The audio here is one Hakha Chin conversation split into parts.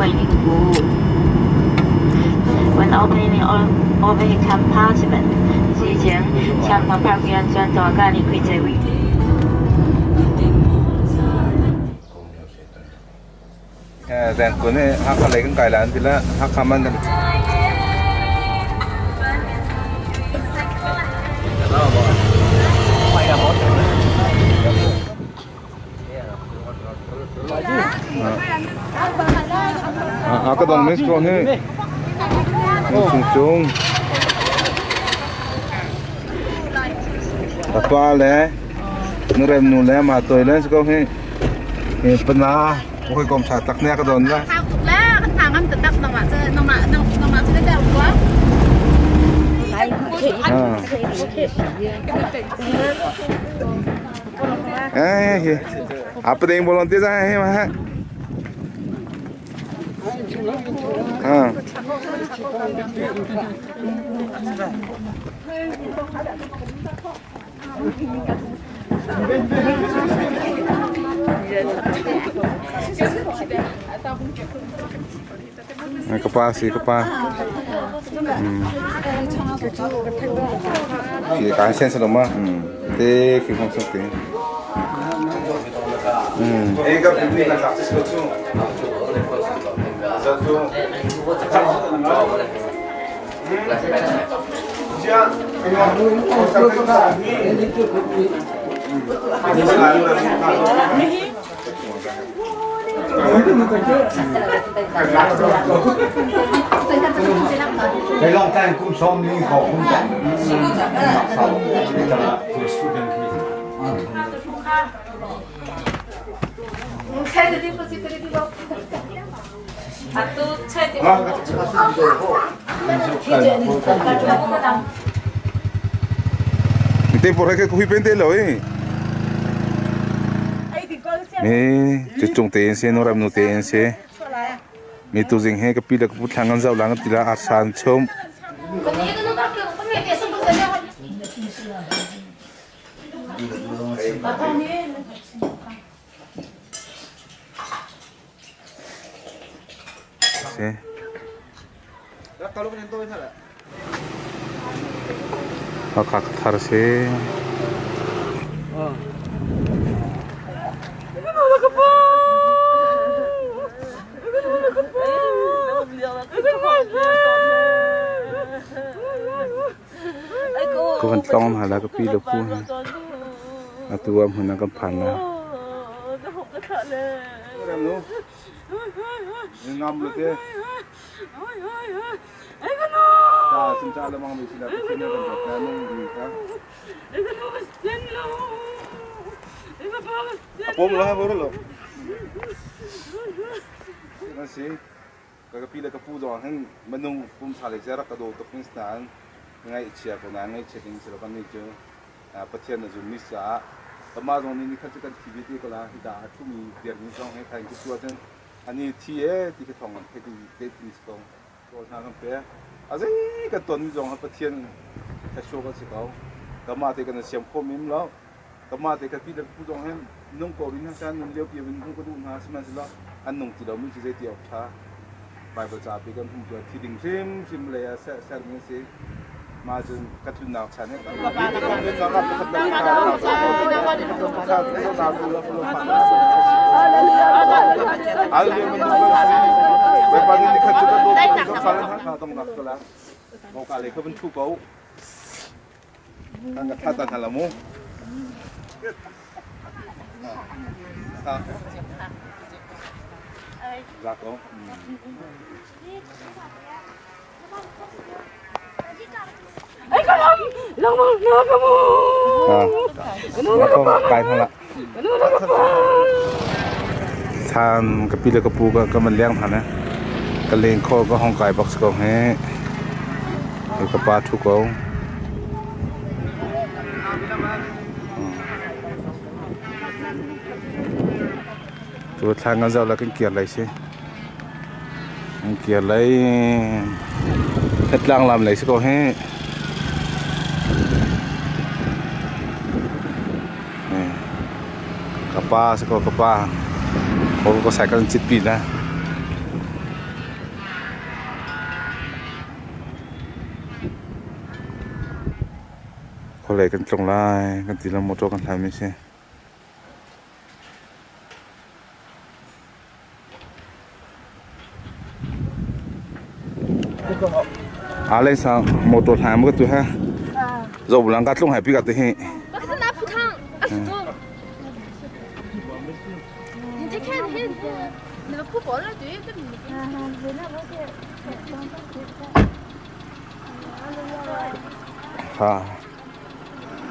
欢迎服务。When opening overhead compartment，之前请毋通拍开安全带，佮离开座位。 Rengkun hi Hakha lei kan kai lai an ti le Hakha man kan A ka dong mis ko hi. Chung chung. A pa le nurem nu le ma toi le ko hi. Pana hawikom ṭha tak ne ka don la. Thau tuk la kan thang am tak nangmah cu nangmah nangmah cu na deuh Eh, apa ding bolon te za he ma ha. Ah. Ka pa si ka pa. Khi kan sen sa ma. Te khi hong sok te. Eh ka pini ka sak ko chu. Za chu. Te por ke kui pen te lo eh. Me chuchung te se no ram nu te se. Mi tu jing he ka pi le ka pu thlang an zau lang ti la a san chom. Si. Hakha thar si. Ka van tlong hna la ka pi le pu he. Atu ah hmun ah kan phan la. Ngam lo te. Ta sun cha lamang mi sila ka sin kan ta nung ni ka. Apom lo ha boro lo. Na si. Ka ka pi le ka pu zong hin manung pumsa le rak ka daw tuk min nain ngaihchia ko nain ngaihchia ding si lo kan nih cu Pathian a zummi caah kanmah zong nih nikhat cu kan thi ve te ko la hi ta a ṭhumi dirmi zong he khan cu ahcun ani thi e ti khi thawng kan theih te ti si ko rawl hna kan pe a zei kan tonmi zong ha Pathian thluachuah kan si ko kanmah te kan i siam khawh mem lo kanmah te kan pi le pu zong hin nung ko rih hna seh nun lio pi in hmuh ka duh hna sihmanhsehlaw an nung ti lomi cu zei ti awk ṭha Bible ca pi kan hmuh cu thi ding hrimhrim lei ah sermi an si mah cun ka tlunnak chan he Than ka pi le ka pu ka man leng than eh. Ka leng kho ka hong kai bak si ko he. Ka pa thu ko. Tu thla ngan zau la kan kir lai si. Kan kir lai. Tlang lam lei si ko hi. Ka pa si ko ka pa. Ko ko cycle cit pi na. Khualei kan tlung lai kan ti le motor kan hlanmi si. A lei sang motor hlan ma ka tu ha. Zo bulang ka tlung hai pi ka ti hi. Ha.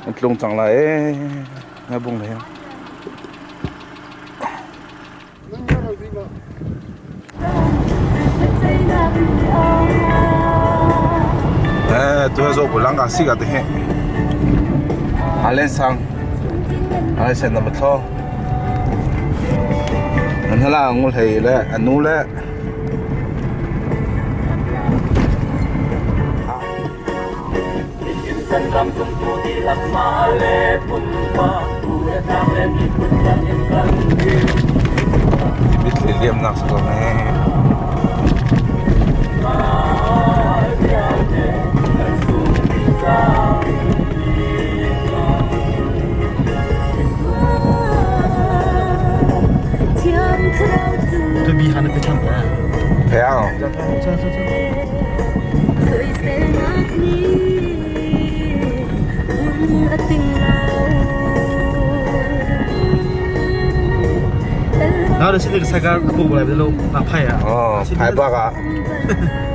An tlung cang lai ee. Na bung le. Eh, tu zo bulang ka si ka te he. Alen sang. Alen sen na matho. An hala ngul hei le anu le Mitthli liamnak si ko ne. Thế à? 哦，排八个，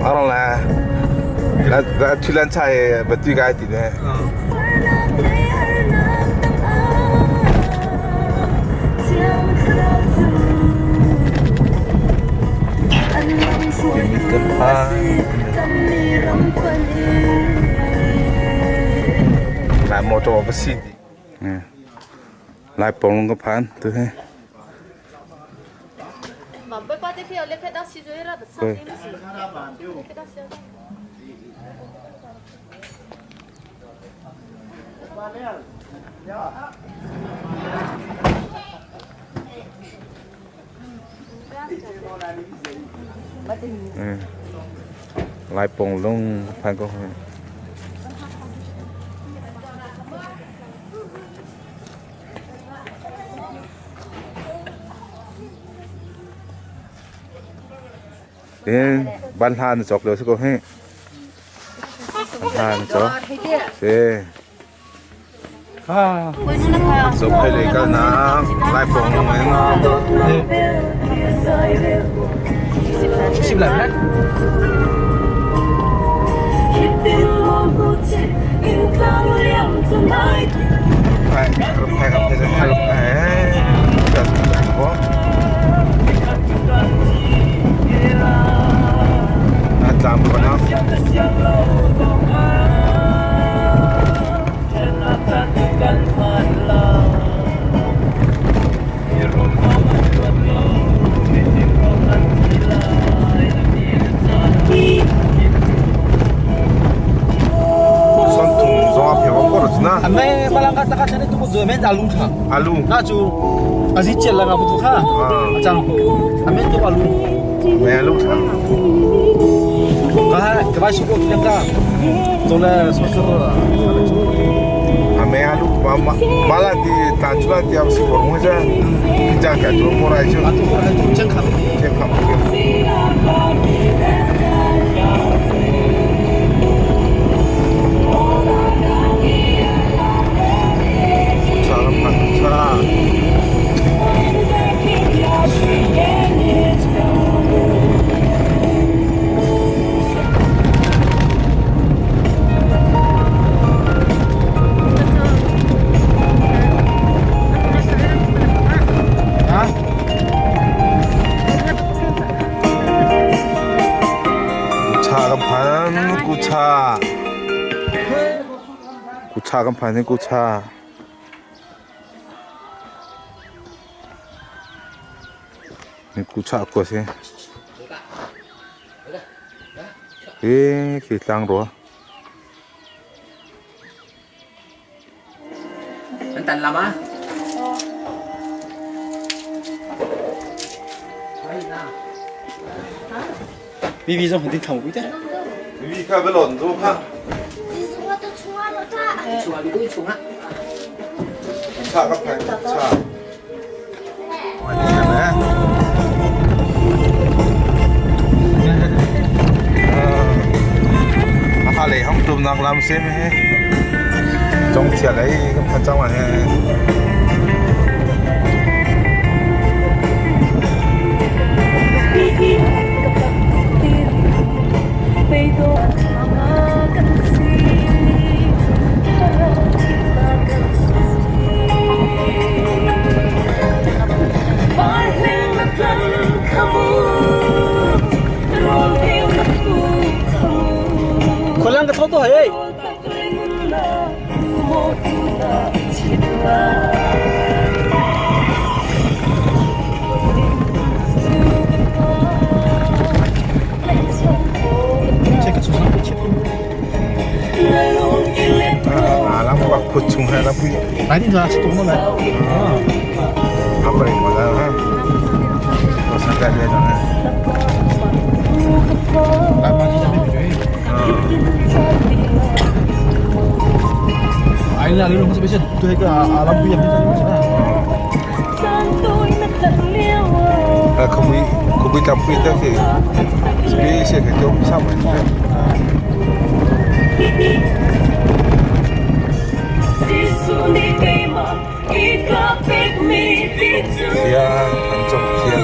阿龙来，来来去两菜不对该点的。Lai motor va si dih. Lai pong ka phan tu he. Lai pong lung phan ko. Tin ban hla na cawk lio si ko hi. Ban hla na cawk. Si. Zophei lei kalnak Lai pawng lung in. Alu. Na cu azi chial la nga bu kha. Achang. Amen tu alu. Me alu tha. Ka ka ba su ko ka. Tole so so. Ame alu ma ma la ti ta chu la ti am si ko mu ja. Ja ka chu mo rai chu. Atu ko tu chen kham. Chen kham. Kucha kan phan kucha kucha kan phan hin kucha ni kucha ko si e khi tlang ro Anh Tình làm á? Bi bi zong din tham ui te. Vi kha velon tu kha. Cha ka phai cha. A lei hong tum nak lam sim hi. Chong chia lei kan phan chang he. Khualang ka tho to hei. Lam bak phut chung he lam pui. Ai din ra tung mo lai. Apa ring ma ha. Ko sa ka le na. Lai ma ji ja bi bi. Ai la lu mo se bi se tu he ka lam pui ya bi ja. Không bị không bị làm pui ta thì bi se cái chỗ sao mà. Sia an chong sia.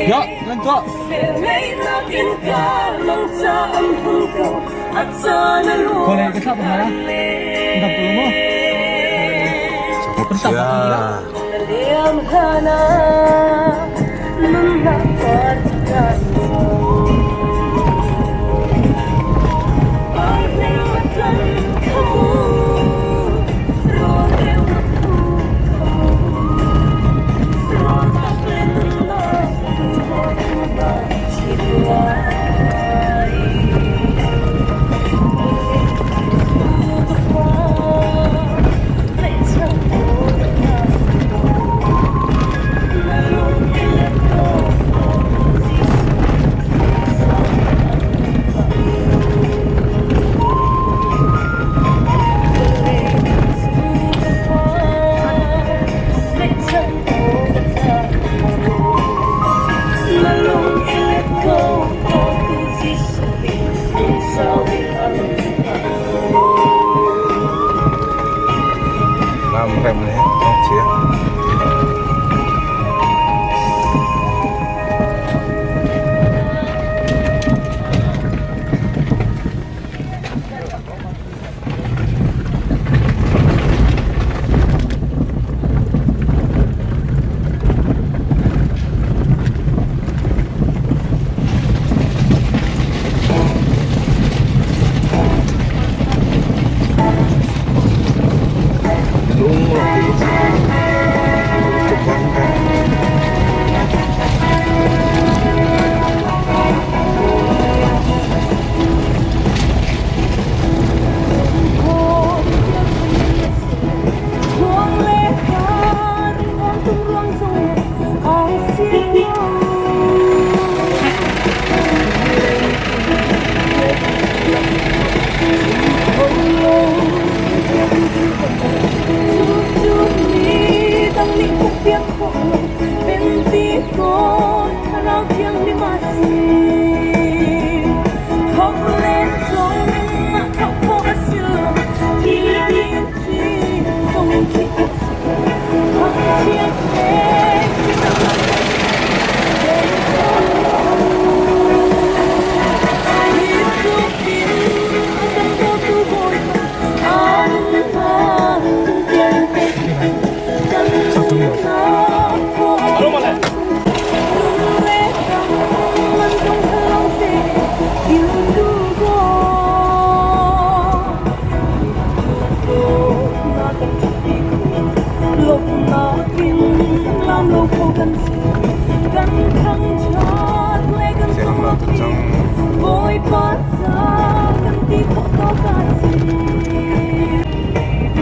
Ya, lên to. Con này cái tháp hả? Đập đúng không? Sia. Lam rem le chong chia. Lung.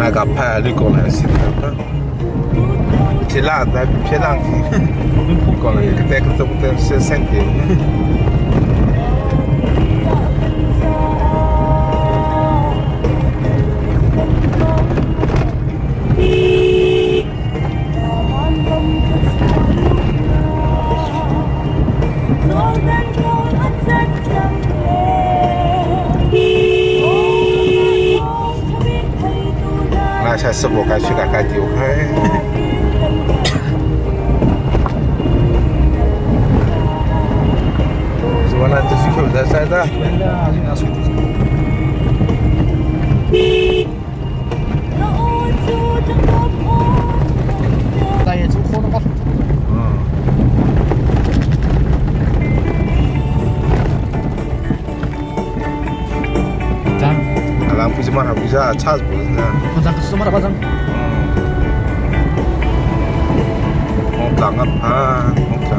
那个拍绿过来是的，去拉在偏上去，过来个带个中的是身体。那下次我该去看看丢开。什么？那这是口袋塞的？嗯。啊，咱不是嘛，不是啊，差不是呢。我讲啊，啊，我讲。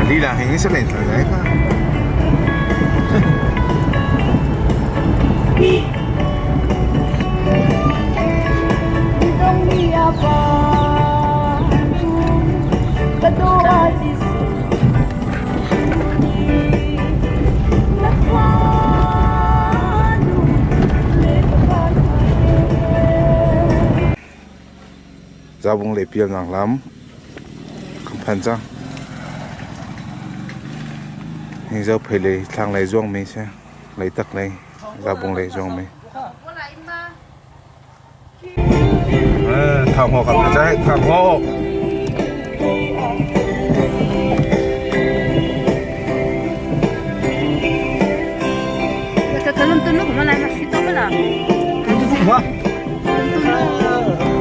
你俩很是认真的。Zabung le pial nak lam kan phan cang. Hi zo phei lei thlang lei zuang mi si. Leitak lei Zabung lei zuang mi. Thang ho kan chai thang ho.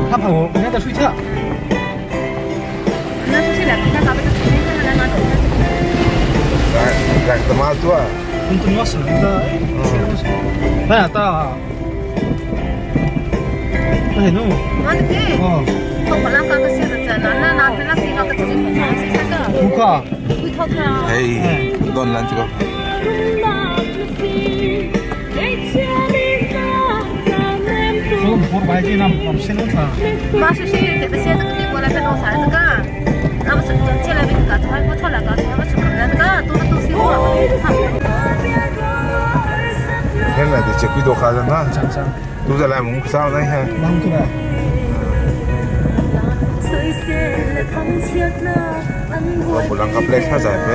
他怕我，我在睡觉。来来，怎么做？你怎么死的？哎，大。哎，弄。哦。不卡。哎，乱乱这个。我我白天那那先弄啥？马是谁给他写这个地过来，他弄啥这个？那不是进来没这个，还不出来个，还不出来这个，都是都是我。现在这几多卡人啊？都在来蒙上那些。忙出来。我不啷个不来下载呗。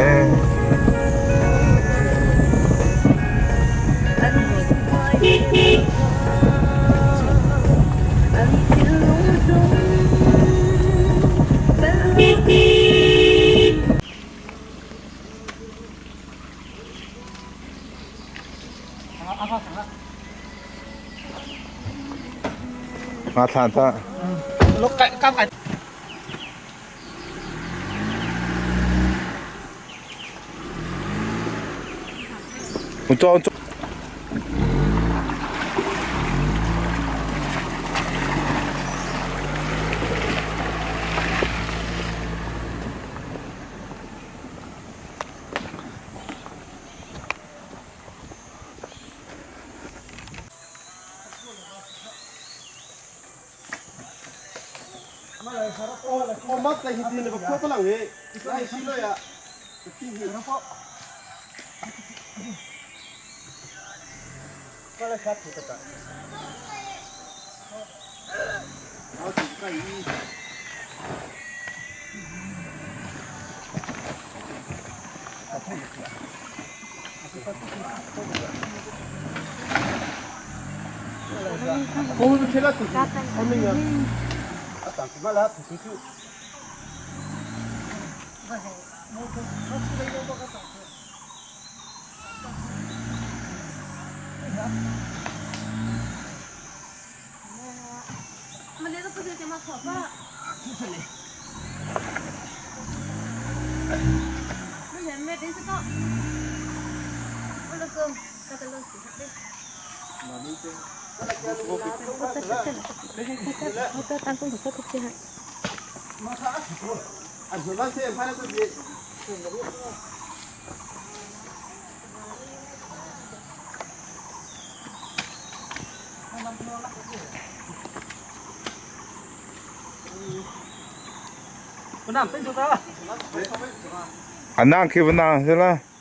มาทานตา ลกไก่ก้าวไก่ 我装装。Anang khi vanang se la.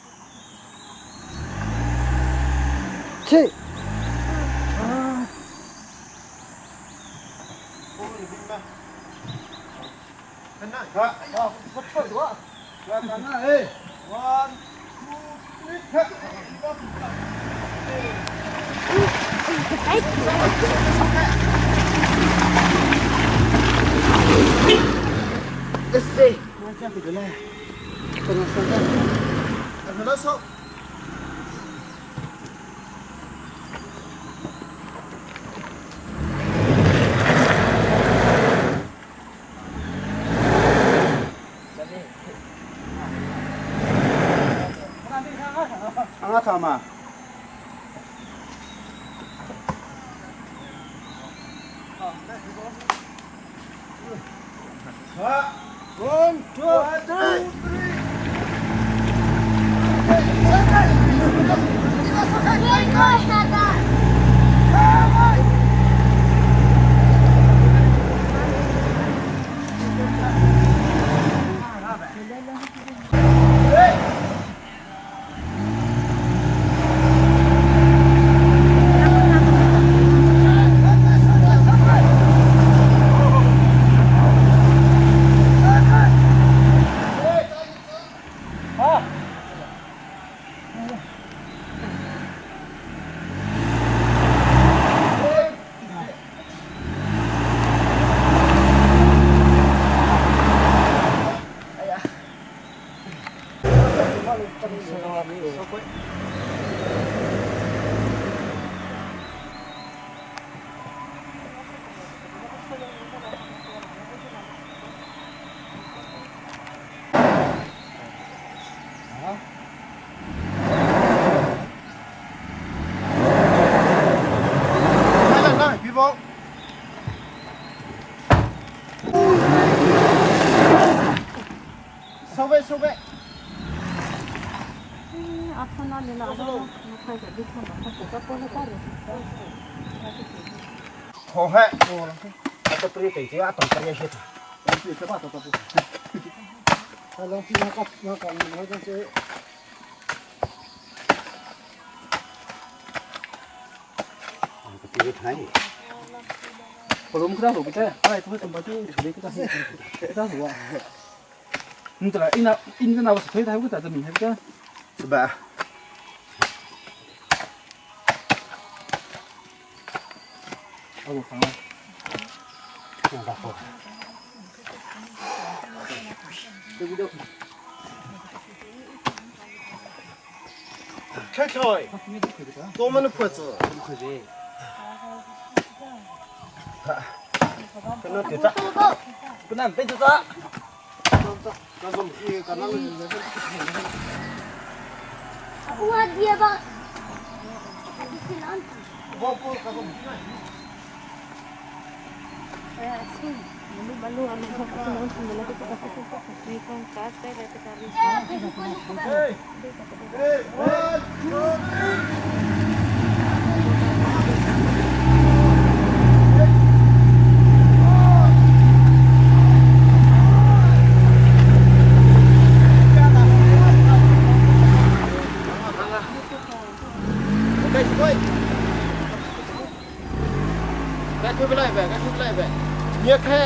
Biakhe.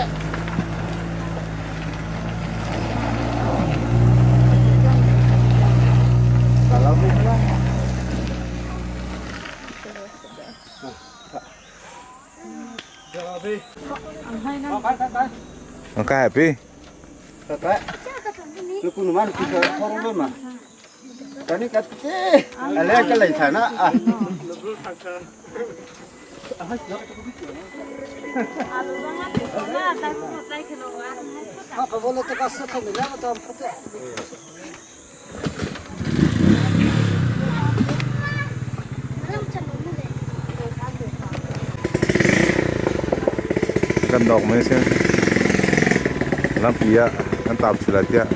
Ang happy. Kan dok mai si. Lampi ah kan tam sila tiah.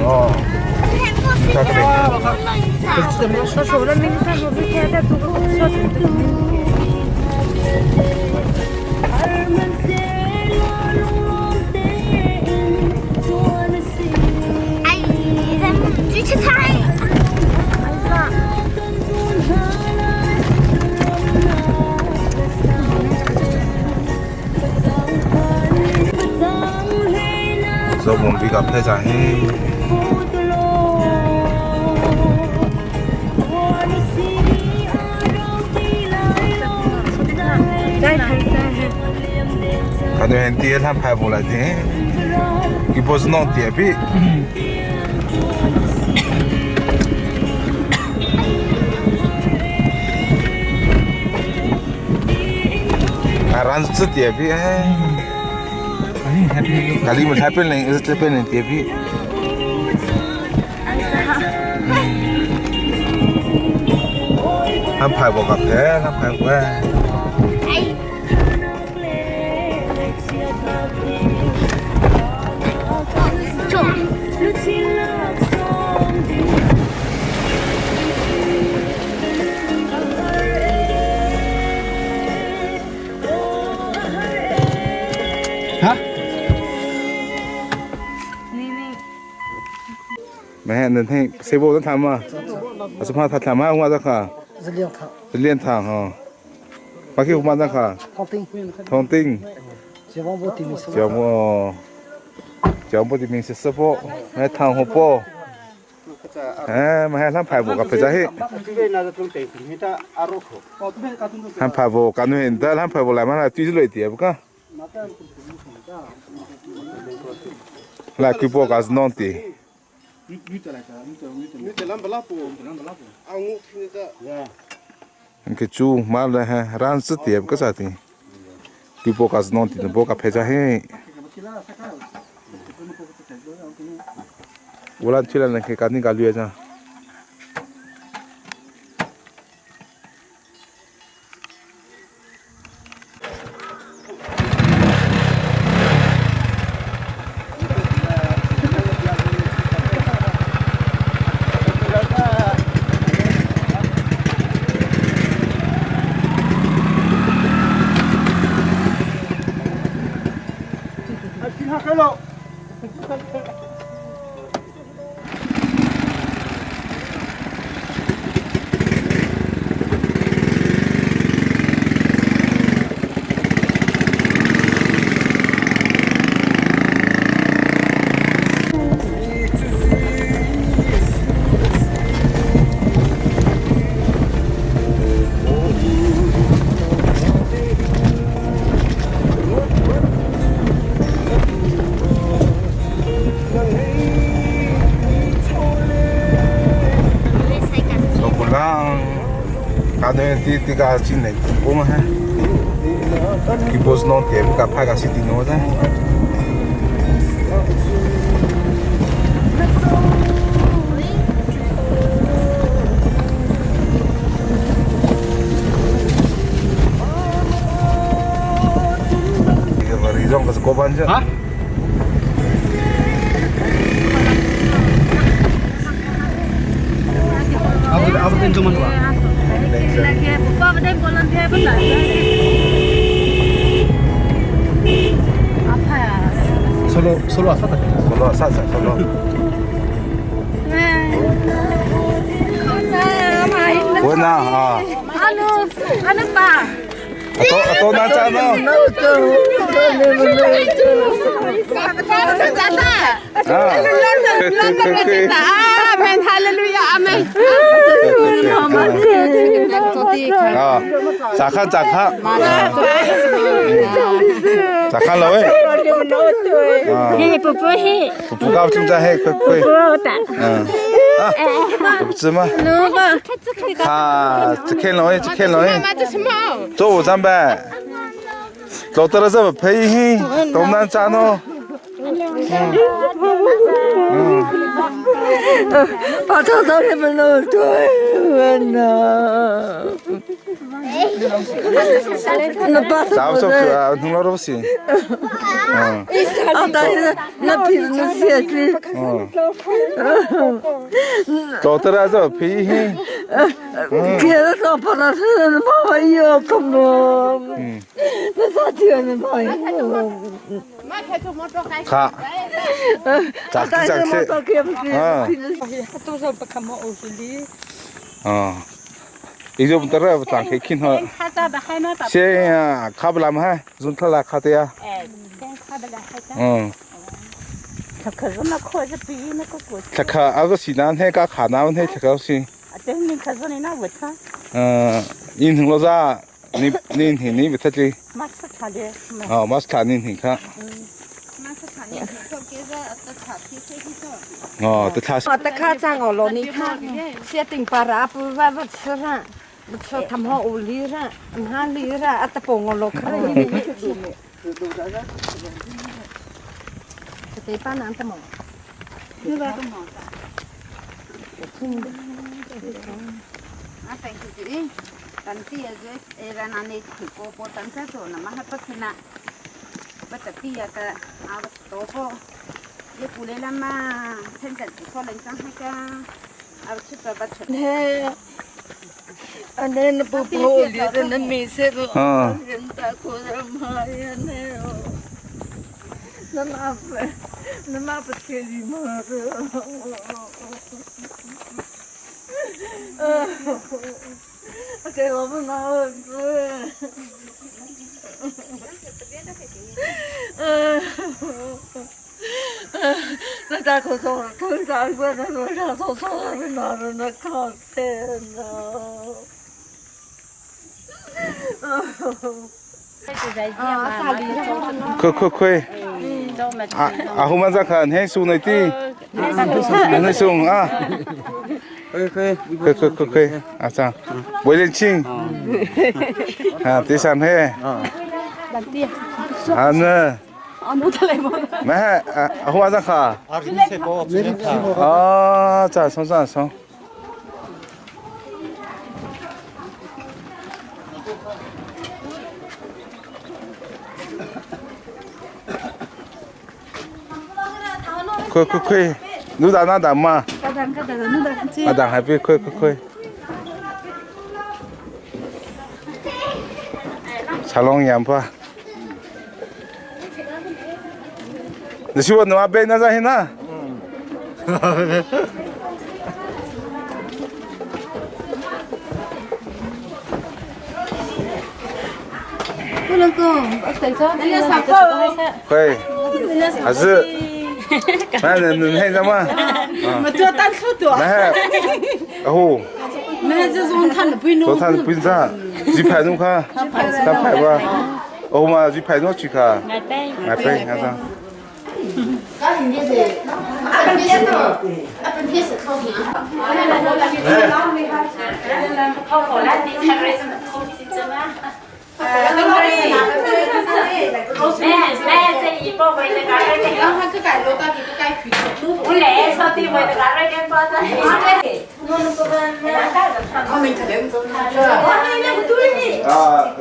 哦。Zo bom bi ka phe cha he. 感觉很跌，他拍不来的，佢不是弄跌比。啊，让是跌比哎。 Kali mo happy lang, is happy lang跌比。 他拍过个拍，他拍过。 Ha? 没，那天谁不能谈嘛？我是怕他谈嘛，我这卡。是两趟。是两趟哈。把给我马上卡。汤丁。汤丁。解放部的名是。叫我，叫我的名是师傅，来汤火锅。哎，mà hai lắm phải bộ gặp phải ra hết. 他排bộ感觉很大，他排bộ来嘛，来对着来点不个？来，佢bộ个是弄的。 cái chú mà là ha ran rất tiệm cái sao thì cái bộ cái non thì bộ cái phải ra hết. 我那去了那个赶紧搞略上。 这个进来我们哈，佢不是弄电，个拍个视频喏噻。这个李总可是过半截。啊？Apa apa cuma tu? Solo solo asa tak. Solo asa sa solo. Buena ah. Ano ano pa? Ato ato na cha no. Amen. Hallelujah. Amen. 啊，咋看咋看，咋看了喂？啊，不不嘿，不搞正在嘿，快快，嗯，啊，不吃吗？啊，这看了喂，这看了喂，做午餐呗。老得了这么陪嘿，东南站哦。嗯。把他到你们那对呢。那把咋不说啊？从老多西。嗯。啊，但是那皮子那鞋子。嗯。老得了这么陪嘿。别的上把那是妈妈要干嘛？嗯。那啥钱呢？妈呀！卡。咋咋去？啊。啊。你就不得了，不长开看哈。先呀，卡不拉么哈，从他来卡的呀。嗯。这卡阿个西南那个卡南那这个是。嗯，你听了啥？你你听你不得的。哦，马斯卡你听看。哦，这他。我的卡在我罗尼卡，先顶巴拉不不不吃上，不吃他们屋里上，哪里上，阿得帮我落卡。这把难得么？那不不里的那没事了。嗯。那麻烦，那麻烦天里嘛的。给我们拿儿子。那大口说，头大过那多少说说的拿着那靠天呐。快快快！啊啊，后面再看，很熟那的，很熟啊。可以可以快快快快！阿张，为了亲，啊，第三嘿，啊那，没啊，后面再看，啊，这上上上。快快快！你打哪打嘛？阿当还别快快快！茶龙眼吧。你是我那边那在哪？不能够，等一下，快，还是。那那那什么？我做单数多。那，哦。那这种他不弄。做他不弄，几排弄看，他排吧。哦嘛，几排弄去看。买杯，买杯，那啥。啊。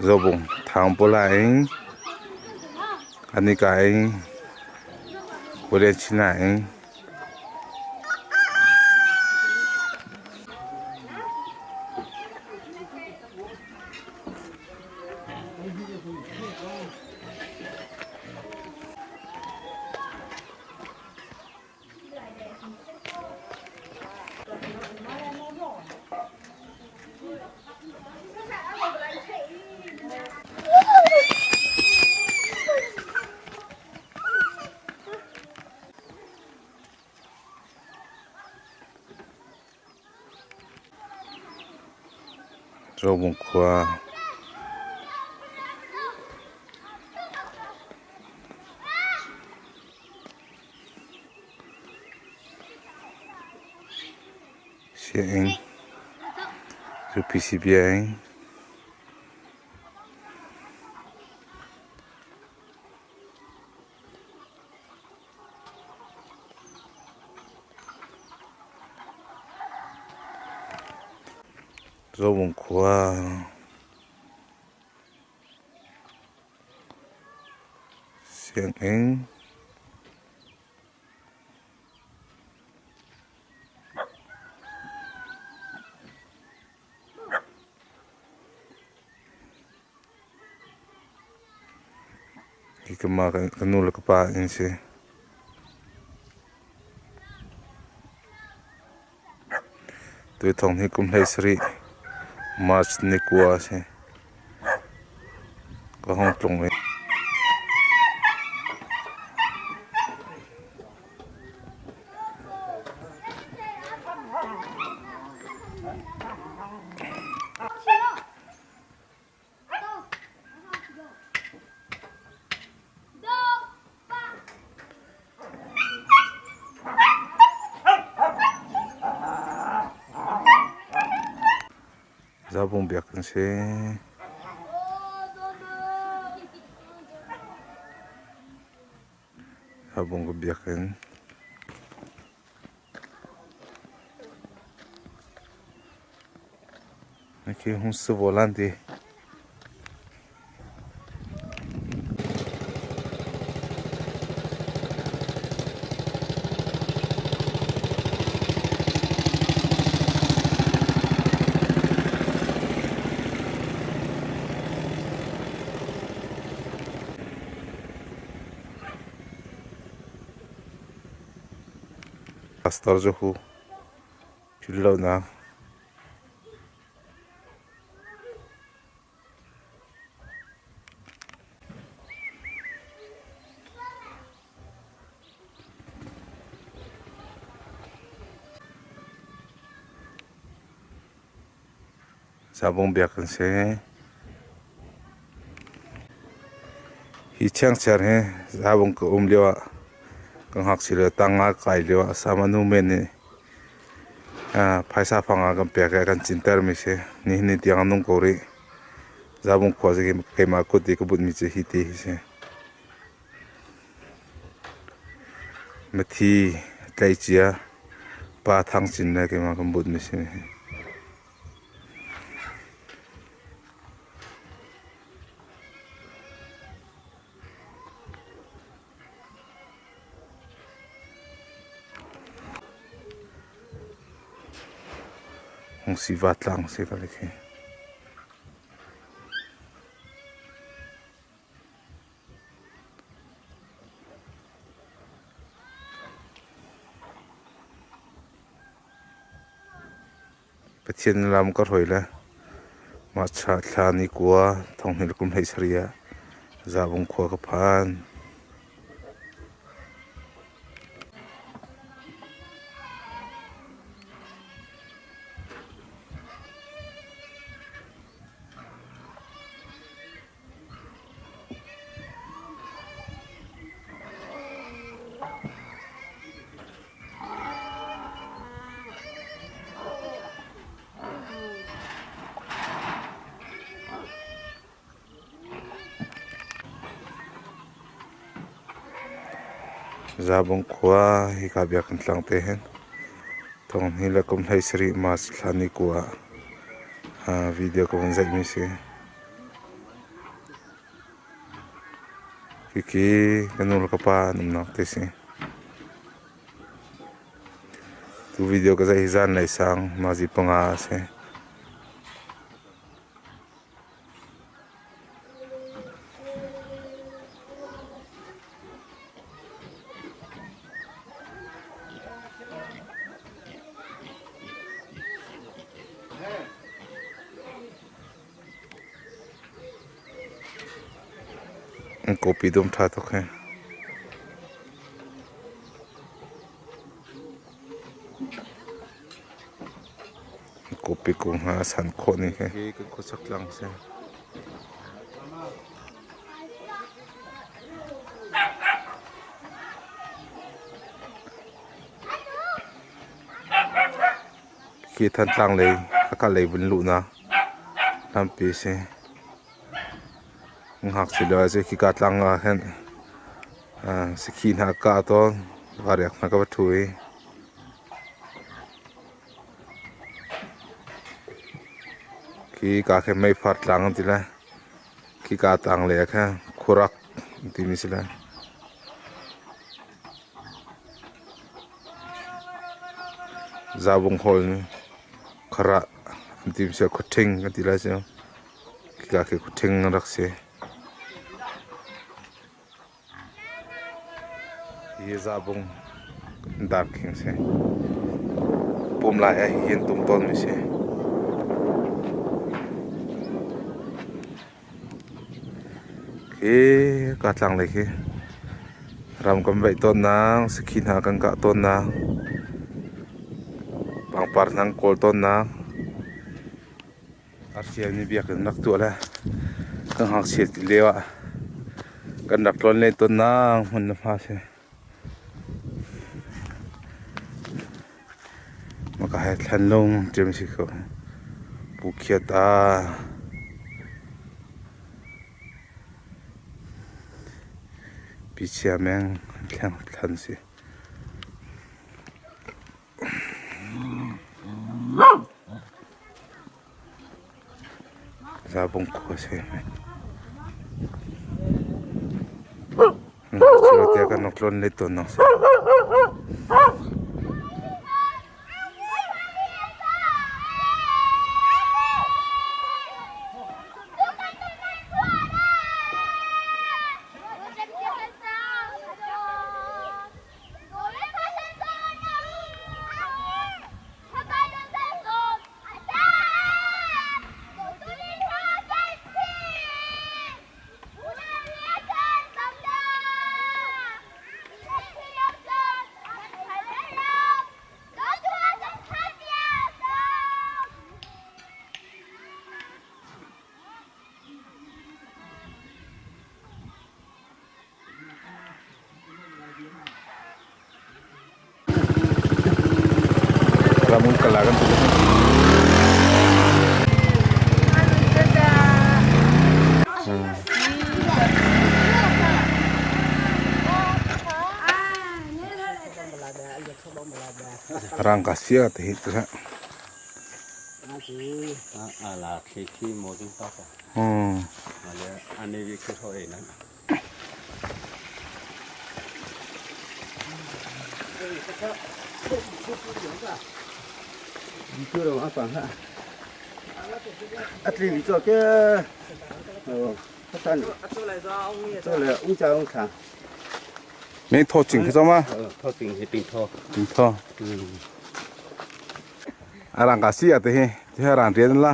Zobung thang pula in anika in Korean China in Zobung khua. Sianginn cu PCBA Zobung khua. Sianginn. Hi ka ma ka nu le ka pa an si. Tuithawng hi kum 17 March ni 9 a si. Ka hung tlung i Zabung biak an si. Zabung ka biakinn. Aqui um volante. Pastor Johu philhlonak. Sabung biak an si. Hi chengcher hi sabung ka um lio ah ka ngakchia lio tang nga kai lio ah sama nu men nih phaisa fang ah kan pek i a kan cinter mi si. Nihin ni tiang a nung ko rih. Zabung khua cu keimah kut i ka bunh mi cu hi ti hi si. Mithi tleicia Pa Thang Cin le keimah kan but mi si. Hungsiva tlang si ka khi. Pathian lam ka hruai le mah thla ni kua thonghnih le kum 17 ah Zabung khua ka phan. Zabung khua hika biakinn tlang te hin thonghnih le kum 17 March thla ni kua ah video ka vun zeihmi si. Hiki ka nu le ka pa an umnak te si. Tu video ka zeih hi zanlei sang nazi 5 a si. Kawpi dum ṭha tuk hi. Kawpi kung ha a san khawh ning hi. Hi kan khuasak tlang si. Khi Thantlang lei Hakha lei vun luhnak lampi a si. Ngakchia lio ah khika tlang ah khin sakhi hna a kah tawn. Variak hna ka va ṭhu i khika khi meifar tlang an ti lai. Khika tlang lei ah khin khuarak an timi si lai. Zabung hawl nih kharah an ti mi si khuaṭhing kan ti lai cu. Khika khi khuaṭhing an rak si. Hi zabung darkhing si. Pum lai ah hihin tum tawn mi si. Khi ka tlanglei khi ram kan veih tawnnak, sakhi hna kan kah tawnnak, pangpar hna an kawl tawnnak, arsial nih biakinn rak tuah le kan ngakchiat lio ah kan rak tlawnlen tawnnak hmun le hma a si. Maka he thlanlung ṭim si ko. Pu Khiat a Pi Chia Meng thlang thlan si. Zabung khua si. Cio kan nok tlon le ton nang si. Ramun kala kan tu. Rangka sia te hi tu Me tho ching khi ma ting tho arang ka si ate hi ti arang rian la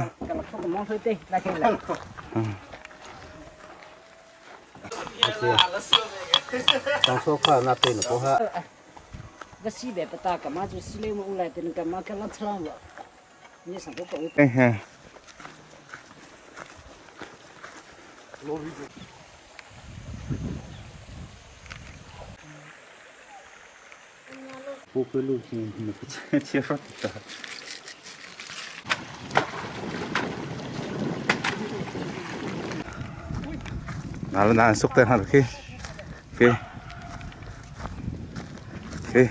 Nalo na suk te hna khi khi khi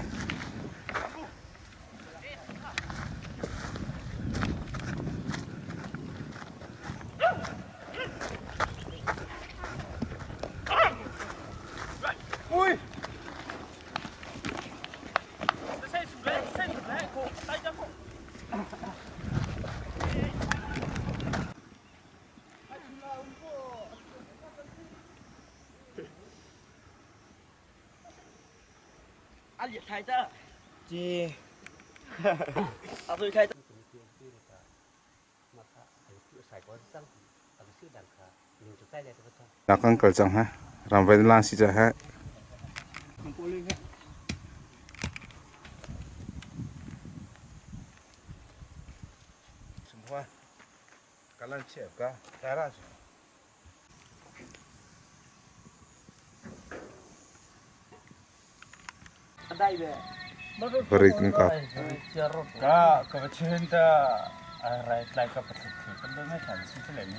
Kan kal cang ha ramvai lan si ca ha Kalan chef ka tara Varik in kap. Ka ka va chen ta rai tlai ka pathuk thi kan do mai than si le mi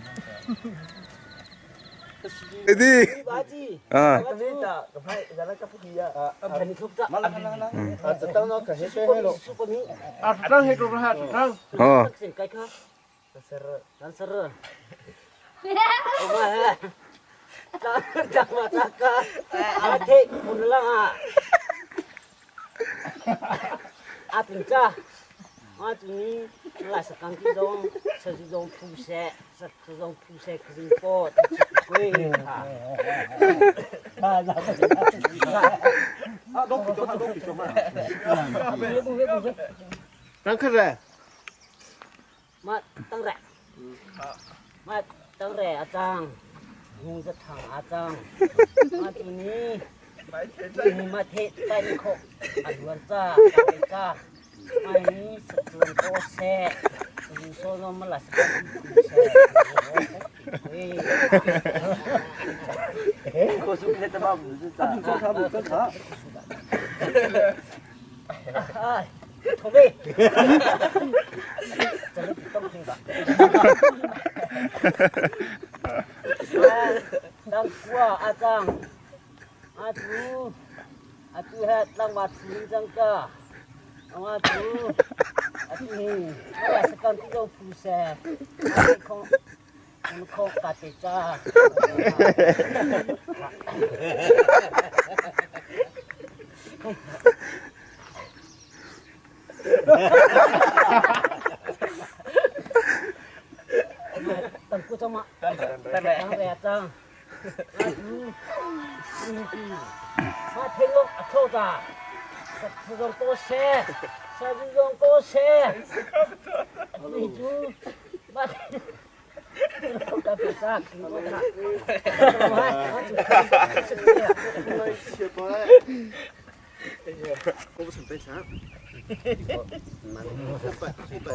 Edi. Ah. Oh.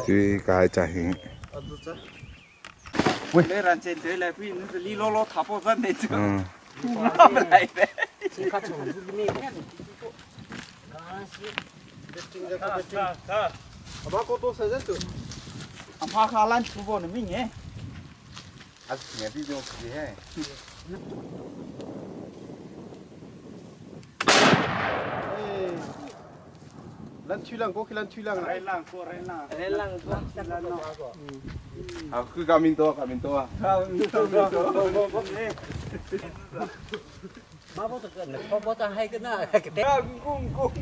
Tuy cái chả hình. Lan thui lang ko khi lan thui lang. Rai lang ko rai lang. Rai lang ko. À, cứ cao minh to, cao minh to. Cao minh to. Ba bố tôi cần, bố tôi hay cái nào cái té. Cung cung.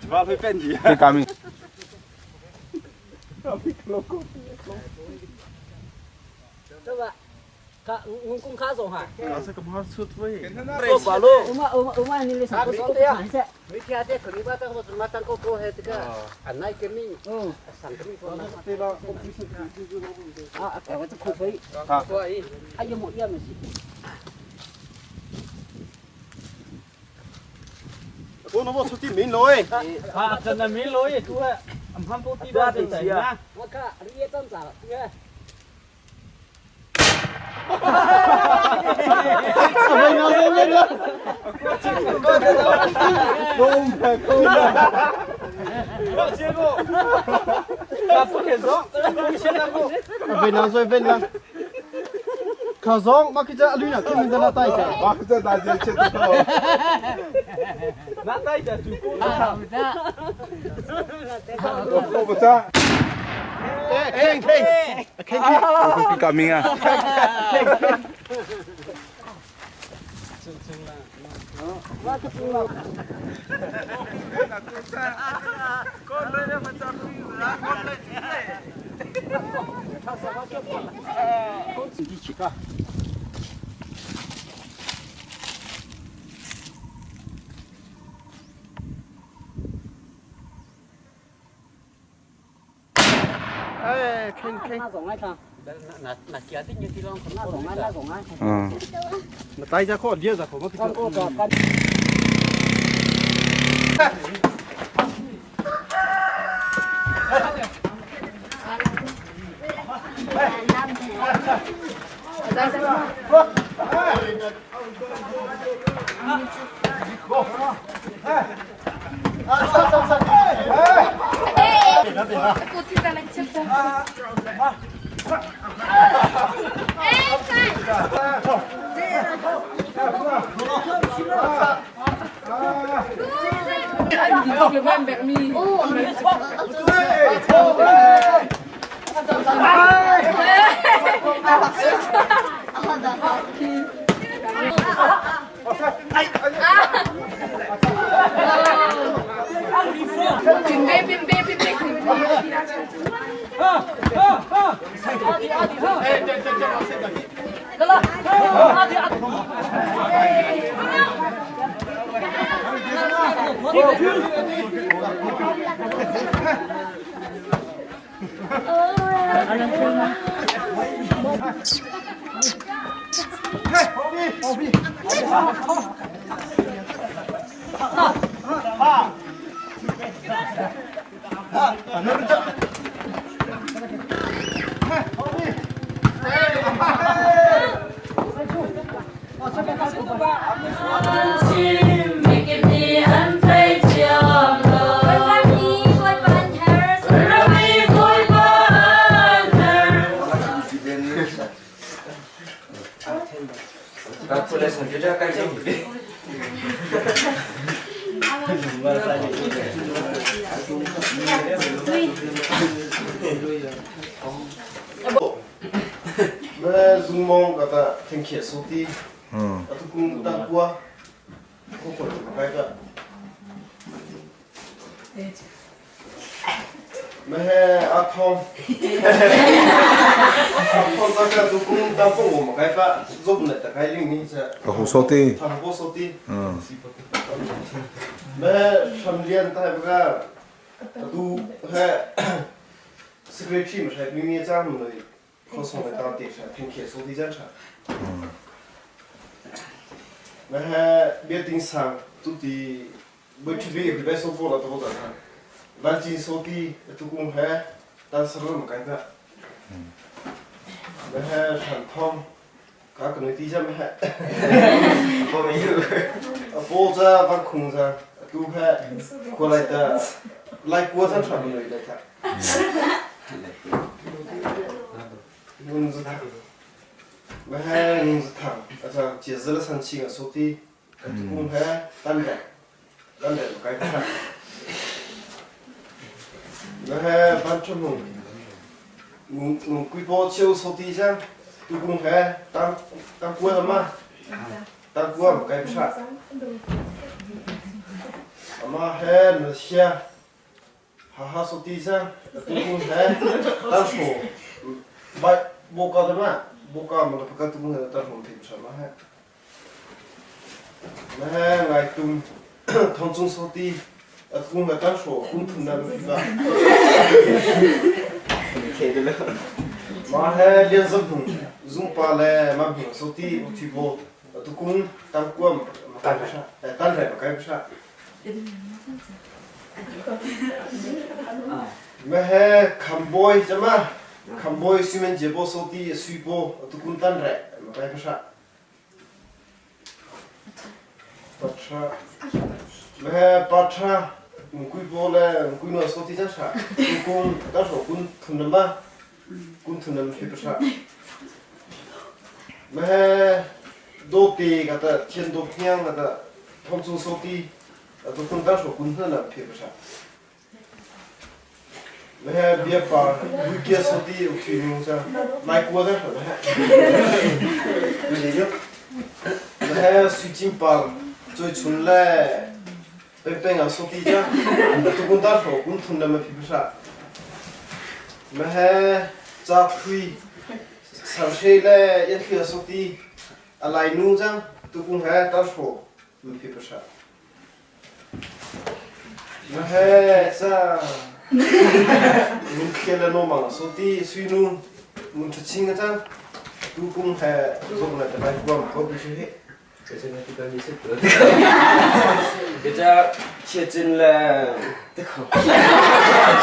发会变体。 Cái minh. Cô nó vô số tiền mình rồi. À, chân là mình lối, chú ạ. Ẩm hâm bố tí ra thì chỉ à. Về nào rồi về nào. Khảo gió mà cái chợ lưu nào cái mình ra là tay chả. Bác rất là dễ chết rồi. Nát tay chả chú cô. Cô bà cha. Khen khen. Khen khen. Cái cao minh à. Ê khen khen. Ừ. Mà tay ra khó đĩa ra khó mà cái chợ. Mà dùng mong cả ta thành khía số ti. À tu cung ta qua. Không phải cái cả. Mà a thong. A thong ta cái tu cung ta phong mà cái pha giúp lại ta cái linh ni sẽ. Hồ sơ ti. Thằng bố số ti. Mà thầm liên ta cái tu he secretary mà sai mình nghe trang rồi khó xong lại ta để sai thành khía số ti ra chả. Mà he biết tiếng sang tu thì bởi vì bị bé số vô là tôi có thể Van chỉ số ti tu cũng he tan sơ một cái đó. Mà he thằng thông các cái tí ra mà he. Bố mình hiểu. 波子把空子都还过来的，来过咱传不来的他。蚊子他， Ma he nung zathang acha chia zala san ching a soti atu he tan re tan re kai pha. Ma he ban chum hung nung kui po cheu soti cha tu kung he tang tang kua ma tang kua ma kai pha. Ama he na sia Haha soti sa tu he tar sho bai boka da ma boka ma la tu he tar hom thim sa ma he ma he ngai tum thong chung soti a tu he tar sho kun thun na mi ba ma he lian zam hung zung pa le ma hung soti u thi bo tu kung tam kuam ma kai sha tan re ma kai sha Mahe khambawi cama khambawi simen jebo soti suipo tukun tan re makai pasha patra mahe patra ngkui bo le ngkui no soti cha sha kung ta sho kun thun nam ba kun thun nam phi pasha mahe do te kata thian do phiang kata thong chung soti Tukun ta sho kun hna na phe pasha. Mehe bia pa wikia soti ukhi nu sa mai kwa da sha mehe. Mehe suiching pa choi chun le peng peng a soti ja tukun ta sho kun thun na ma phi pasha. Mehe cha phui sar she le yan thlia soti alai nu ja tukun he ta sho ma phi pasha. Na he sa mun khel no mang so ti sui nu mun tha ching ta tu kung he zong na ta lai kuam ko bi shi he Kita chia chin le chia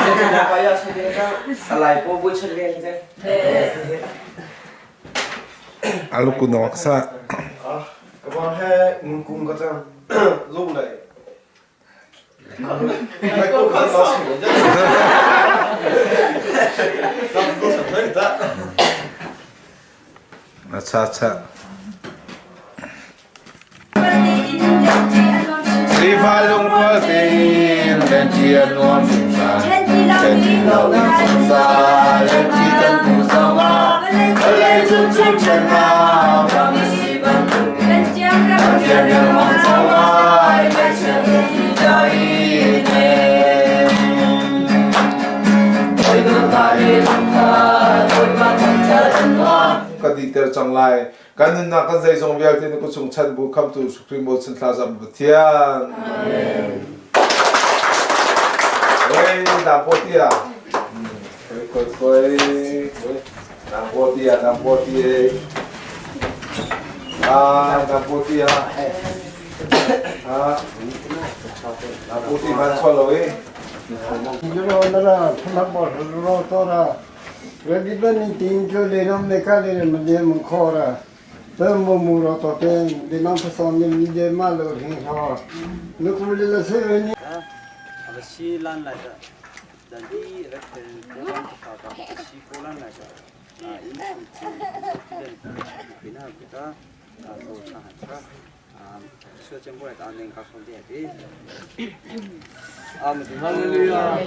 chin le pa ya sa de ta alai po bu chen le te. Aluku nok sa. Ah ka ba he ngun kung ka chang zong lai lai ko ka sa su ja ta ko sa thai ta. Acha acha. Sifa lungrual tein lenci a nuam zungzal. Lenci lo nan zungzal, lenci kan tu zongah, vawlei cung chung ṭhennak ram a si bantukin, Pathian rianouan zongah i ngaihchiat Ka dihter cang lai. Kan nunnak kan zeizong vialte na kut chung chan bu khamtu Supreme Chan thlazam Pathian. Amen. Oi, dang po tia. Koi koi koi. Dang po tia, dang po tia. Ah, dang po tia. Ah, dang po tia man cholo eh. Si lan lai da dan di rek program ta ka si kolan lai da in chu bina kita so cha ha cha sure chen bo ta neng ka son de bi. Amen. Hallelujah.